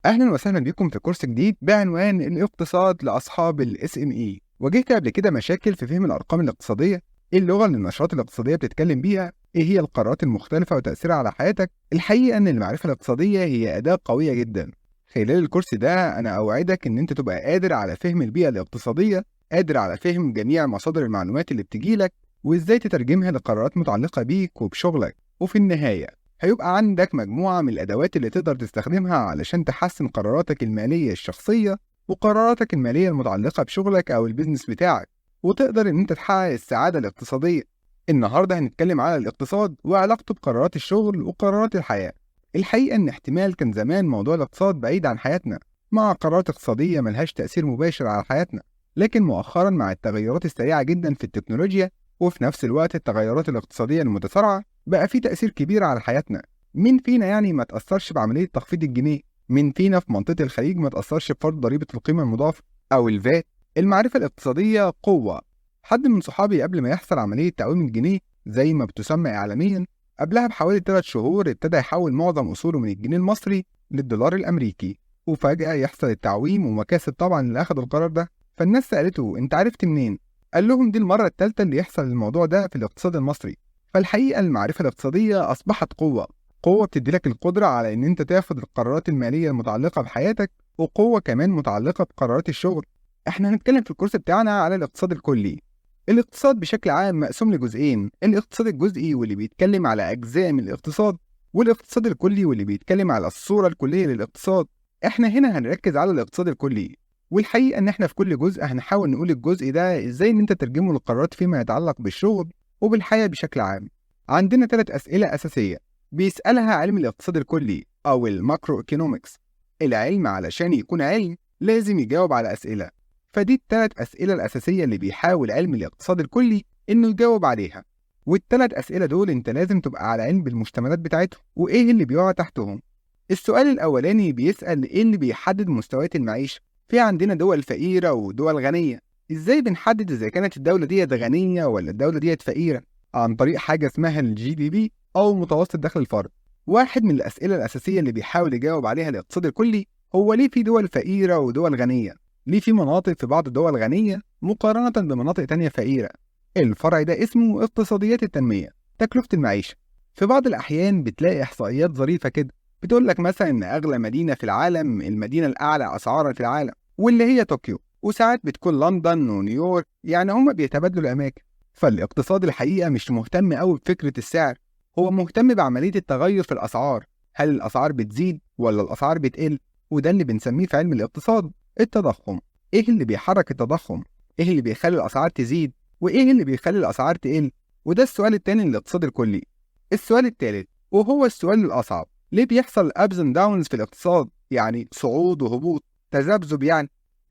اهلا وسهلا بكم في كورس جديد بعنوان الاقتصاد لاصحاب ال SME. واجهت قبل كده مشاكل في فهم الارقام الاقتصادية؟ ايه اللغة اللي النشرات الاقتصادية بتتكلم بيها؟ ايه هي القرارات المختلفة وتاثيرها على حياتك؟ الحقيقة ان المعرفة الاقتصادية هي اداه قوية جدا. خلال الكورس ده انا اوعدك ان انت تبقى قادر على فهم البيئة الاقتصادية، قادر على فهم جميع مصادر المعلومات اللي بتجيلك وازاي تترجمها لقرارات متعلقه بيك وبشغلك. وفي النهاية هيبقى عندك مجموعة من الأدوات اللي تقدر تستخدمها علشان تحسن قراراتك المالية الشخصية وقراراتك المالية المتعلقة بشغلك أو ال business بتاعك، وتقدر إن أنت تحقق السعادة الاقتصادية. النهاردة هنتكلم على الاقتصاد وعلاقته بقرارات الشغل وقرارات الحياة. الحقيقة إن احتمال كان زمان موضوع الاقتصاد بعيد عن حياتنا، مع قرارات اقتصادية ملهاش تأثير مباشر على حياتنا، لكن مؤخرا مع التغيرات السريعة جدا في التكنولوجيا وفي نفس الوقت التغيرات الاقتصادية المتسارعة بقى في تأثير كبير على حياتنا. مين فينا يعني ما تأثرش بعملية تخفيض الجنيه؟ مين فينا في منطقة الخليج ما تأثرش بفرض ضريبة القيمة المضافة أو الفات؟ المعرفة الاقتصادية قوة. حد من صحابي قبل ما يحصل عملية تعويم الجنيه زي ما بتسمى إعلاميا، قبلها بحوالي 3 شهور ابتدى يحول معظم أصوله من الجنيه المصري للدولار الأمريكي، وفجأة يحصل التعويم ومكاسب طبعا اللي أخد القرار ده. فالناس سألته أنت عرفت منين؟ قال لهم دي المرة الثالثة اللي يحصل الموضوع ده في الاقتصاد المصري. فالحقيقة المعرفة الاقتصادية أصبحت قوة، قوة بتدي لك القدرة على إن أنت تاخد القرارات المالية المتعلقة بحياتك، وقوة كمان متعلقة بقرارات الشغل. إحنا هنتكلم في الكورس بتاعنا على الاقتصاد الكلي. الاقتصاد بشكل عام مقسوم لجزئين، الاقتصاد الجزئي واللي بيتكلم على أجزاء من الاقتصاد، والاقتصاد الكلي واللي بيتكلم على الصورة الكلية للاقتصاد. إحنا هنا هنركز على الاقتصاد الكلي، والحقيقة إن إحنا في كل جزء هنحاول نقول الجزء ده إزاي إن أنت تترجمه للقرارات فيما يتعلق بالشغل وبالحياة بشكل عام. عندنا 3 أسئلة أساسية بيسألها علم الاقتصاد الكلي أو ال macroeconomics. العلم علشان يكون علم لازم يجاوب على أسئلة، فدي ال3 أسئلة الأساسية اللي بيحاول علم الاقتصاد الكلي إنه يجاوب عليها. وال3 أسئلة دول أنت لازم تبقى على علم بالمشتملات بتاعتهم وإيه اللي بيقع تحتهم. السؤال الأولاني بيسأل إيه اللي بيحدد مستويات المعيشة؟ في عندنا دول فقيرة ودول غنية، إزاي بنحدد إذا كانت الدولة ديت غنية ولا الدولة ديت فقيرة؟ عن طريق حاجة اسمها ال GDP أو متوسط دخل الفرد. واحد من الأسئلة الأساسية اللي بيحاول يجاوب عليها الاقتصاد الكلي هو ليه في دول فقيرة ودول غنية؟ ليه في مناطق في بعض الدول غنية مقارنة بمناطق تانية فقيرة؟ الفرع ده اسمه اقتصاديات التنمية، تكلفة المعيشة. في بعض الأحيان بتلاقي إحصائيات ظريفة كده بتقول لك مثلا إن أغلى مدينة في العالم المدينة الأعلى أسعارا في العالم واللي هي طوكيو، وساعات بتكون لندن ونيويورك، يعني هما بيتبادلوا الأماكن. فالاقتصاد الحقيقة مش مهتم أوي بفكرة السعر، هو مهتم بعملية التغير في الأسعار، هل الأسعار بتزيد ولا الأسعار بتقل؟ وده اللي بنسميه في علم الاقتصاد التضخم. إيه اللي بيحرك التضخم؟ إيه اللي بيخلي الأسعار تزيد؟ وإيه اللي بيخلي الأسعار تقل؟ وده السؤال التاني للاقتصاد الكلي. السؤال التالت وهو السؤال الأصعب، ليه بيحصل ups and downs في الاقتصاد؟ يعني صعود وهبوط، تذبذب.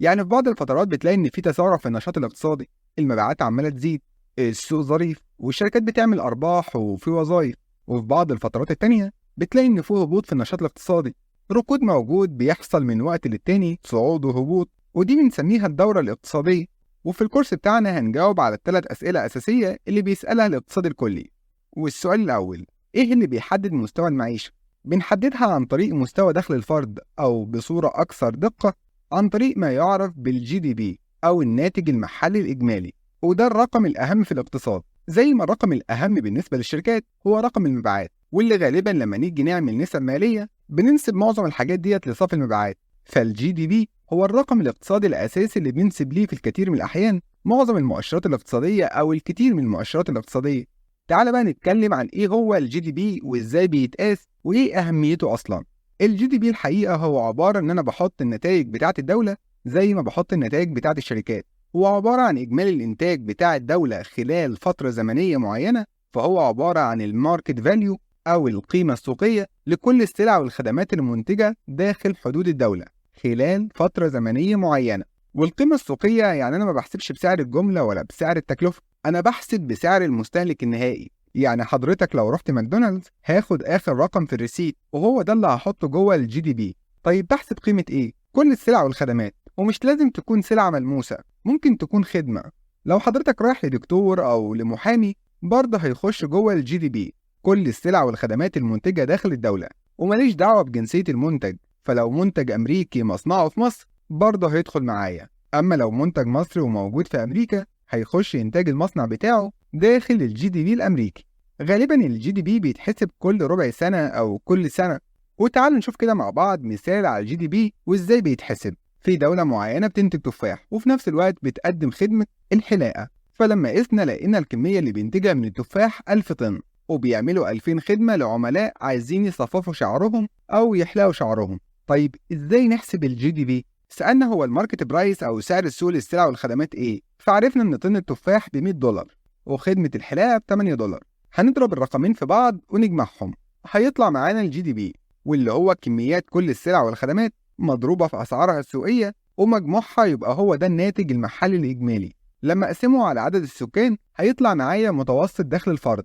يعني في بعض الفترات بتلاقي إن في تسارع في النشاط الاقتصادي، المبيعات عمالة تزيد، السوق ظريف، والشركات بتعمل أرباح وفي وظائف. وفي بعض الفترات التانية بتلاقي إن في هبوط في النشاط الاقتصادي، ركود موجود بيحصل من وقت للتاني، صعود وهبوط، ودي بنسميها الدورة الاقتصادية. وفي الكورس بتاعنا هنجاوب على ال3 أسئلة أساسية اللي بيسألها الاقتصاد الكلي. والسؤال الأول، إيه اللي بيحدد مستوى المعيشة؟ بنحددها عن طريق مستوى دخل الفرد، أو بصورة أكثر دقة عن طريق ما يعرف بال GDP أو الناتج المحلي الإجمالي، وده الرقم الأهم في الاقتصاد. زي ما الرقم الأهم بالنسبة للشركات هو رقم المبيعات، واللي غالبا لما نيجي نعمل نسب مالية بننسب معظم الحاجات ديت لصافي المبيعات. فال GDP هو الرقم الاقتصادي الأساسي اللي بننسب ليه في الكثير من الأحيان معظم المؤشرات الاقتصادية أو الكثير من المؤشرات الاقتصادية. تعال بقى نتكلم عن إيه هو ال GDP وإزاي بيتقاس وإيه أهميته أصلا. ال GDP الحقيقة هو عبارة إن أنا بحط النتائج بتاعة الدولة زي ما بحط النتائج بتاعة الشركات، هو عبارة عن إجمالي الإنتاج بتاع الدولة خلال فترة زمنية معينة، فهو عبارة عن ال market value أو القيمة السوقية لكل السلع والخدمات المنتجة داخل حدود الدولة خلال فترة زمنية معينة. والقيمة السوقية يعني أنا ما بحسبش بسعر الجملة ولا بسعر التكلفة، أنا بحسب بسعر المستهلك النهائي. يعني حضرتك لو رحت ماكدونالدز هاخد آخر رقم في ال receipt وهو ده اللي هحطه جوه ال GDP. طيب بحسب قيمة إيه؟ كل السلع والخدمات، ومش لازم تكون سلعة ملموسة، ممكن تكون خدمة. لو حضرتك رايح لدكتور أو لمحامي برضه هيخش جوه ال GDP، كل السلع والخدمات المنتجة داخل الدولة، وماليش دعوة بجنسية المنتج. فلو منتج أمريكي مصنعه في مصر برضه هيدخل معايا. أما لو منتج مصري وموجود في أمريكا هيخش إنتاج المصنع بتاعه داخل ال GDP الأمريكي. غالبا ال GDP بيتحسب كل ربع سنة أو كل سنة. وتعالوا نشوف كده مع بعض مثال على ال GDP وإزاي بيتحسب. في دولة معينة بتنتج تفاح وفي نفس الوقت بتقدم خدمة الحلاقة، فلما قسنا لقينا الكمية اللي بينتجها من التفاح 1000 طن، وبيعملوا 2000 خدمة لعملاء عايزين يصففوا شعرهم أو يحلقوا شعرهم. طيب إزاي نحسب ال GDP؟ سألنا هو ال market price أو سعر السوق للسلع والخدمات إيه؟ فعرفنا إن طن التفاح ب $100 وخدمة الحلاقة ب $8. هنضرب الرقمين في بعض ونجمعهم، هيطلع معانا ال GDP، واللي هو كميات كل السلع والخدمات مضروبة في أسعارها السوقية، ومجموعها يبقى هو ده الناتج المحلي الإجمالي. لما أقسمه على عدد السكان هيطلع معايا متوسط دخل الفرد.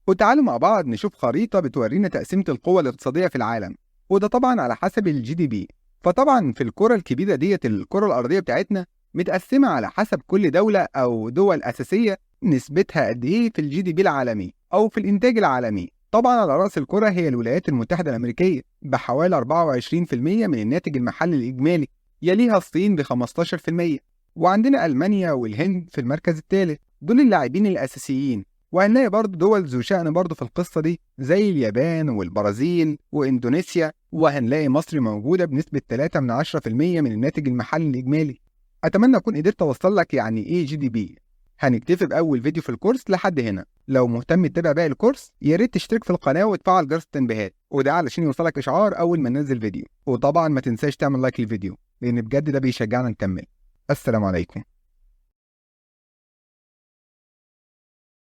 وتعالوا مع بعض نشوف خريطة بتورينا تقسيمة القوى الاقتصادية في العالم، وده طبعا على حسب ال GDP. فطبعا في الكرة الكبيرة ديت، الكرة الأرضية بتاعتنا متقسمة على حسب كل دولة أو دول أساسية نسبتها قد إيه في ال GDP العالمي أو في الإنتاج العالمي. طبعا على رأس الكرة هي الولايات المتحدة الأمريكية بحوالي 24% من الناتج المحلي الإجمالي، يليها الصين ب 15%، وعندنا ألمانيا والهند في المركز الثالث. دول اللاعبين الأساسيين. وهنلاقي برضه دول ذو شأن برضه في القصة دي زي اليابان والبرازيل وإندونيسيا، وهنلاقي مصر موجودة بنسبة 3% من الناتج المحلي الإجمالي. أتمنى أكون قدرت أوصل لك يعني إيه GDP. هنكتفي بأول فيديو في الكورس لحد هنا. لو مهتم تتابع باقي الكورس يا ريت تشترك في القناة وتفعل جرس التنبيهات، وده علشان يوصلك إشعار أول ما ننزل فيديو. وطبعا ما تنساش تعمل like للفيديو لأن بجد ده بيشجعنا نكمل. السلام عليكم.